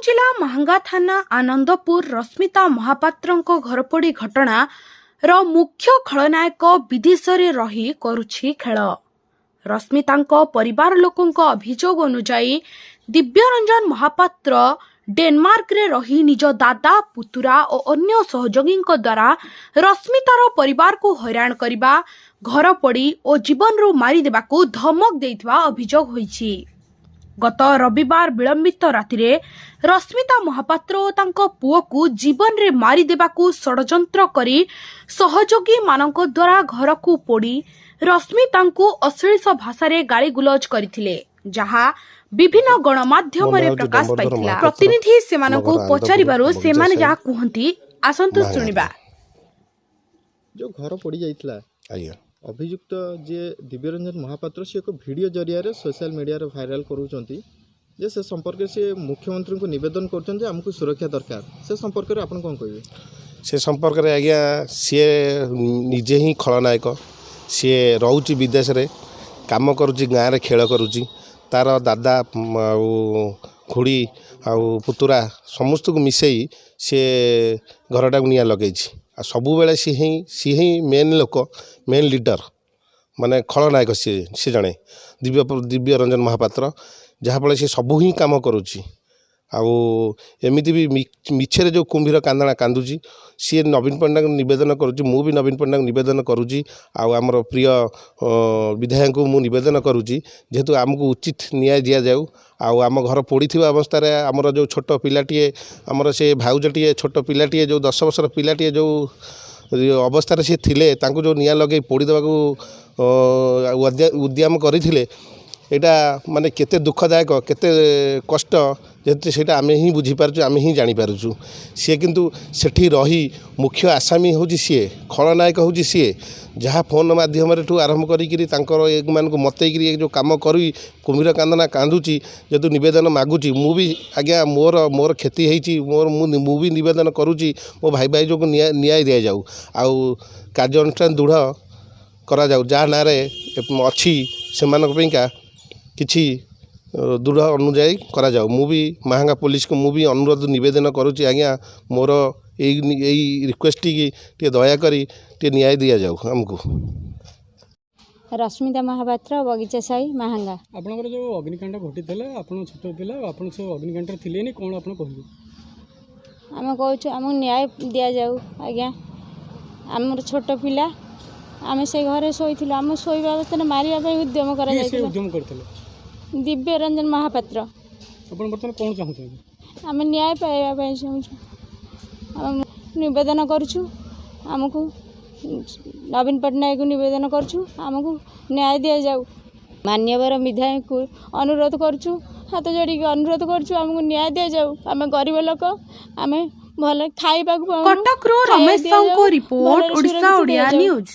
ଜିଲ୍ଲା ମାହାଙ୍ଗା ଥାନା ଆନନ୍ଦପୁର ରଶ୍ମିତା ମହାପାତ୍ରଙ୍କ ଘରପୋଡ଼ି ଘଟଣାର ମୁଖ୍ୟ ଖଳନାୟକ ବିଦେଶରେ ରହି କରୁଛି ଖେଳ। ରଶ୍ମିତାଙ୍କ ପରିବାର ଲୋକଙ୍କ ଅଭିଯୋଗ ଅନୁଯାୟୀ, ଦିବ୍ୟରଞ୍ଜନ ମହାପାତ୍ର ଡେନମାର୍କରେ ରହି ନିଜ ଦାଦା, ପୁତୁରା ଓ ଅନ୍ୟ ସହଯୋଗୀଙ୍କ ଦ୍ୱାରା ରଶ୍ମିତାର ପରିବାରକୁ ହଇରାଣ କରିବା, ଘର ପୋଡ଼ି ଓ ଜୀବନରୁ ମାରିଦେବାକୁ ଧମକ ଦେଇଥିବା ଅଭିଯୋଗ ହୋଇଛି। ଗତ ରବିବାର ବିଳମ୍ବିତ ରାତିରେ ରଶ୍ମିତା ମହାପାତ୍ର ଓ ତାଙ୍କ ପୁଅକୁ ଜୀବନରେ ମାରିଦେବାକୁ ଷଡ଼ଯନ୍ତ୍ର କରି ସହଯୋଗୀମାନଙ୍କ ଦ୍ୱାରା ଘରକୁ ପୋଡ଼ି ରଶ୍ମିତାଙ୍କୁ ଅଶ୍ଳୀଳ ଭାଷାରେ ଗାଳିଗୁଲଜ କରିଥିଲେ, ଯାହା ବିଭିନ୍ନ ଗଣମାଧ୍ୟମରେ ମୋ ନାଁ ହେଉଛି ପ୍ରକାଶ ଡମ୍ବରୁଧର ପାଇଥିଲା। ମହାପାତ୍ର। ପ୍ରତିନିଧି ସେମାନଙ୍କୁ ଆମ ଘର ଆନନ୍ଦପୁର, ପଚାରିବାରୁ ବଗିଚା ସେମାନେ ସାହି, ଯାହା କୁହନ୍ତି, ଆସନ୍ତୁ ମାହାଙ୍ଗା। ଶୁଣିବା। ଯେଉଁ ଘର ପୋଡ଼ି ଯାଇଥିଲା, ଆଜ୍ଞା, ଅଭିଯୁକ୍ତ ଯିଏ ଦିବ୍ୟରଞ୍ଜନ ମହାପାତ୍ର, ସେ ଏକ ଭିଡ଼ିଓ ଜରିଆରେ ସୋସିଆଲ ମିଡ଼ିଆରେ ଭାଇରାଲ କରୁଛନ୍ତି ଯେ ସେ ସମ୍ପର୍କରେ ସେ ମୁଖ୍ୟମନ୍ତ୍ରୀଙ୍କୁ ନିବେଦନ କରୁଛନ୍ତି ଯେ ଆମକୁ ସୁରକ୍ଷା ଦରକାର। ସେ ସମ୍ପର୍କରେ ଆପଣ କ'ଣ କହିବେ? ସେ ସମ୍ପର୍କରେ ଆଜ୍ଞା, ସିଏ ନିଜେ ହିଁ ଖଳନାୟକ। ସିଏ ରହୁଛି ବିଦେଶରେ, କାମ କରୁଛି, ଗାଁରେ ଖେଳ କରୁଛି। ତା'ର ଦାଦା ଆଉ ଖୁଡ଼ି ଆଉ ପୁତୁରା ସମସ୍ତଙ୍କୁ ମିଶାଇ ସିଏ ଘରଟାକୁ ନିଆଁ ଲଗେଇଛି। ଆଉ ସବୁବେଳେ ସିଏ ହିଁ ମେନ୍ ଲୋକ, ମେନ୍ ଲିଡ଼ର, ମାନେ ଖଳନାୟକ ସିଏ। ସିଏ ଜଣେ ଦିବ୍ୟ ରଞ୍ଜନ ମହାପାତ୍ର, ଯାହାଫଳରେ ସିଏ ସବୁ ହିଁ କାମ କରୁଛି। ଆଉ ଏମିତି ବି ମିଛରେ ଯେଉଁ କୁମ୍ଭୀର କାନ୍ଦଣା କାନ୍ଦୁଛି, ସିଏ ନବୀନ ପଟ୍ଟନାୟକ ନିବେଦନ କରୁଛି, ମୁଁ ବି ନବୀନ ପଟ୍ଟନାୟକ ନିବେଦନ କରୁଛି, ଆଉ ଆମର ପ୍ରିୟ ବିଧାୟକଙ୍କୁ ମୁଁ ନିବେଦନ କରୁଛି, ଯେହେତୁ ଆମକୁ ଉଚିତ ନ୍ୟାୟ ଦିଆଯାଉ। ଆଉ ଆମ ଘର ପୋଡ଼ିଥିବା ଅବସ୍ଥାରେ ଆମର ଯେଉଁ ଛୋଟ ପିଲାଟିଏ, ଆମର ସେ ଭାଉଜଟିଏ, ଛୋଟ ପିଲାଟିଏ, ଯେଉଁ 10 ବର୍ଷର ପିଲାଟିଏ, ଯେଉଁ ଅବସ୍ଥାରେ ସିଏ ଥିଲେ, ତାଙ୍କୁ ଯେଉଁ ନିଆଁ ଲଗେଇ ପୋଡ଼ିଦେବାକୁ ଉଦ୍ୟମ କରିଥିଲେ, ଏଇଟା ମାନେ କେତେ ଦୁଃଖଦାୟକ, କେତେ କଷ୍ଟ, ଯେହେତୁ ସେଇଟା ଆମେ ହିଁ ବୁଝିପାରୁଛୁ, ଆମେ ହିଁ ଜାଣିପାରୁଛୁ। ସିଏ କିନ୍ତୁ ସେଠି ରହି ମୁଖ୍ୟ ଆସାମୀ ହେଉଛି ସିଏ, ଖଳନାୟକ ହେଉଛି ସିଏ, ଯାହା ଫୋନ୍ ମାଧ୍ୟମରେ ଠୁ ଆରମ୍ଭ କରିକିରି ତାଙ୍କର ଏମାନଙ୍କୁ ମତେଇକିରି ଏ ଯେଉଁ କାମ କରି କୁମ୍ଭୀର କାନ୍ଦଣା କାନ୍ଦୁଛି, ଯେହେତୁ ନିବେଦନ ମାଗୁଛି। ମୁଁ ବି ଆଜ୍ଞା, ମୋର କ୍ଷତି ହେଇଛି ମୋର, ମୁଁ ବି ନିବେଦନ କରୁଛି, ମୋ ଭାଇ ଭାଇ ଯୋଗୁଁ ନ୍ୟାୟ ଦିଆଯାଉ ଆଉ କାର୍ଯ୍ୟାନୁଷ୍ଠାନ ଦୃଢ଼ କରାଯାଉ। ଯାହା ନାଁରେ ଅଛି, ସେମାନଙ୍କ ପାଇଁକା କିଛି ଦୃଢ଼ ଅନୁଯାୟୀ କରାଯାଉ। ମୁଁ ବି ମାହାଙ୍ଗା ପୋଲିସକୁ ମୁଁ ବି ଅନୁରୋଧ ନିବେଦନ କରୁଛି ଆଜ୍ଞା, ମୋର ଏଇ ରିକ୍ୱେଷ୍ଟଟିକି ଟିକେ ଦୟାକରି ଟିକେ ନ୍ୟାୟ ଦିଆଯାଉ ଆମକୁ। ରଶ୍ମିତା ମହାପାତ୍ର, ବଗିଚା ସାହି, ମାହାଙ୍ଗା। ଆପଣଙ୍କର ଯେଉଁ ଅଗ୍ନିକାଣ୍ଡ ଘଟିଥିଲା, ଆପଣ ଛୋଟ ପିଲା, ଆପଣ ସେ ଅଗ୍ନିକାଣ୍ଡରେ ଥିଲେନି, କ'ଣ ଆପଣ କହିବେ? ଆମେ କହୁଛୁ, ଆମକୁ ନ୍ୟାୟ ଦିଆଯାଉ ଆଜ୍ଞା। ଆମର ଛୋଟ ପିଲା, ଆମେ ସେ ଘରେ ଶୋଇଥିଲୁ। ଆମ ଶୋଇବା ଅବସ୍ଥାରେ ମାରିବା ପାଇଁ ଉଦ୍ୟମ କିଏ ସେ କରାଯାଇଥିଲା। ଉଦ୍ୟମ କରିଥିଲେ? ଦିବ୍ୟ ରଞ୍ଜନ ମହାପାତ୍ର। ଆପଣ ବର୍ତ୍ତମାନ କ'ଣ ଚାହୁଁଛନ୍ତି? ଆମେ ନ୍ୟାୟ ପାଇବା ପାଇଁ ଚାହୁଁଛୁ। ଆମେ ନିବେଦନ କରୁଛୁ, ଆମକୁ ନବୀନ ପଟ୍ଟନାୟକକୁ ନିବେଦନ କରୁଛୁ, ଆମକୁ ନ୍ୟାୟ ଦିଆଯାଉ। ମାନ୍ୟବର ବିଧାୟକଙ୍କୁ ଅନୁରୋଧ କରୁଛୁ, ହାତ ଯୋଡ଼ିକି ଅନୁରୋଧ କରୁଛୁ, ଆମକୁ ନ୍ୟାୟ ଦିଆଯାଉ। ଆମେ ଗରିବ ଲୋକ, ଆମେ ଭଲ ଖାଇବାକୁ ପାଉନୁ। କଟକରୁ ଖାଇବାକୁ ରମେଶ ସାହୁଙ୍କ ଦିଆଯାଉ, ରିପୋର୍ଟ, ଭଲରେ ଓଡ଼ିଶା ସୁରକ୍ଷିତ ଓଡ଼ିଆ ଦିଆଯାଉ। ନ୍ୟୁଜ୍।